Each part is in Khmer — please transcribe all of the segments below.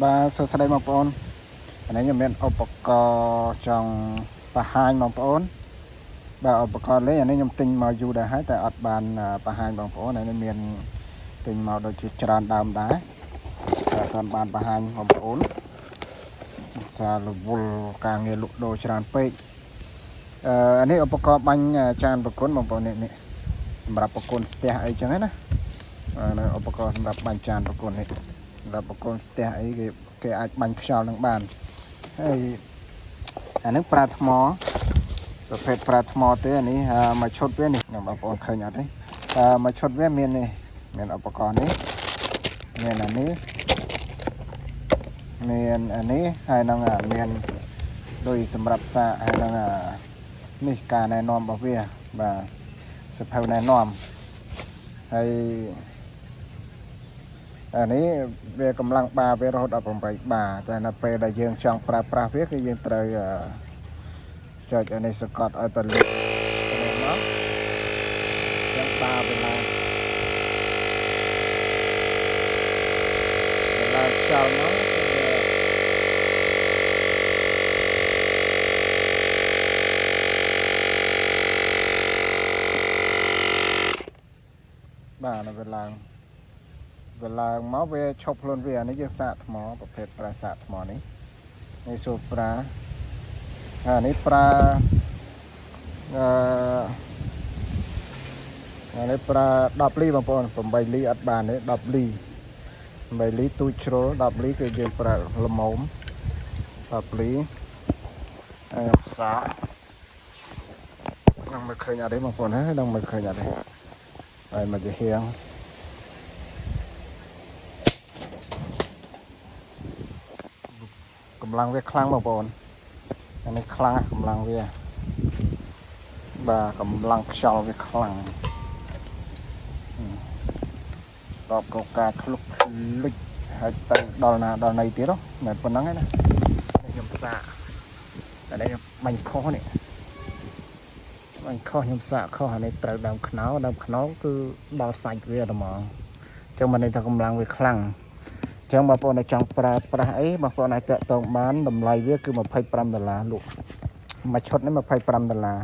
បាទសួស្តីបងប្អូនអានេះខ្ញុំមានឧបករណ៍ចង់បង្ហាញបងប្អូនបាទឧបករណ៍លេងអានេះខ្ញុំទិញមកយូរដែរហើយតែអត់បានបង្ហាញបងប្អូនអានេះមានទិញមកដូចជាច្រើនដើមដែរតែអត់ទាន់បានបង្ហាញបងប្អូនសាររវល់ការងារលក់ដូរច្រើនពេកអឺអានេះឧបករណ៍បាញ់ចានប្រគុណបងប្អូននេះនេះសម្រាប់ប្រគុណស្ទះអីចឹងណាអានេះឧបករណ៍សម្រាប់បាញ់ចានប្រគុណនេះសម្រាប់ប្រគុណស្ទះអីគេគេអាចបាញ់ខ្យល់នឹងបានហើយអានេះប្រើថ្មប្រភេទប្រើថ្មទេអានេះមួយឈុតវានេះបងប្អូនឃើញអត់ទេមួយឈុតវាមាននេះមានឧបករណ៍នេះមានអានេះមានអានេះហើយនឹងមានដូចសម្រាប់សាកហើយនឹងនេះការណែនាំរបស់វាបាទសភៅណែនាំហើយអានេះវាកម្លាំងបាវារហូតដល់8បាតែនៅពេលដែលយើងចង់ប្រើប្រាស់វាគឺយើងត្រូវចុចអានេះសកត់ឲ្យតលិនេះមកចឹងបាវាឡើងវាឡើងខ្យល់មកគឺវាបាទនៅវាឡើងវាឡើងមកវាឈប់ខ្លួនវាអានេះយើងសាកថ្មប្រភេទប្រើសាកថ្មនេះនេះសូប្រាអានេះប្រើអឺអានេះប្រើ10លីបងប្អូន8លីអត់បានទេ10លី8លីទូចជ្រុល10លីគឺយើងប្រើល្មម10លីហើយសាកនឹងមិនឃើញអត់ទេបងប្អូនហើយនឹងមិនឃើញអត់ទេហើយមកជាហៀងកម្លាំងវាខ្លាំងបងប្អូនអានេះខ្លាំងណាស់កម្លាំងវាបាទកម្លាំងខ្យល់វាខ្លាំងដបកកាឃ្លុកលុចហើយទៅដល់ណាដល់ណីទៀតហ៎មិនប៉ុណ្ណឹងឯណានេះខ្ញុំសាកតែនេះខ្ញុំបាញ់ខុសនេះបាញ់ខុសខ្ញុំសាកខុសអានេះត្រូវដើមខ្នោដើមខ្នោគឺដល់សាច់វាតែហ្មងអញ្ចឹងមិនន័យថាកម្លាំងវាខ្លាំងអញ្ចឹងបងប្អូនដែលចង់ប្រើប្រាស់អីបងប្អូនអាចតាក់ទងបានតម្លៃវាគឺ25ដុល្លារលក់មួយឈុតនេះ25ដុល្លារ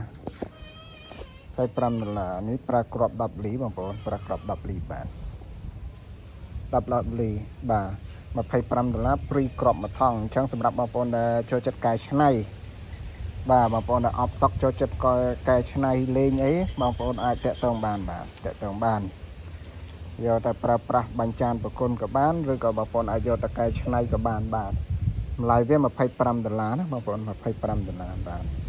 25ដុល្លារនេះប្រើគ្រាប់10លីបងប្អូនប្រើគ្រាប់10លីបាន10លីបាទ25ដុល្លារព្រីគ្រាប់មួយថង់អញ្ចឹងសម្រាប់បងប្អូនដែលចូលចិត្តកែច្នៃបាទបងប្អូនដែលអបសក់ចូលចិត្តកែច្នៃលេងអីបងប្អូនអាចតាក់ទងបានបាទតាក់ទងបានយកតែប្រើប្រាស់បាញ់ចានប្រគុណក៏បានឬក៏បងប្អូនអាចយកតែកែច្នៃក៏បានបាទតម្លៃវា25ដុល្លារណាបងប្អូន25ដុល្លារបាទ។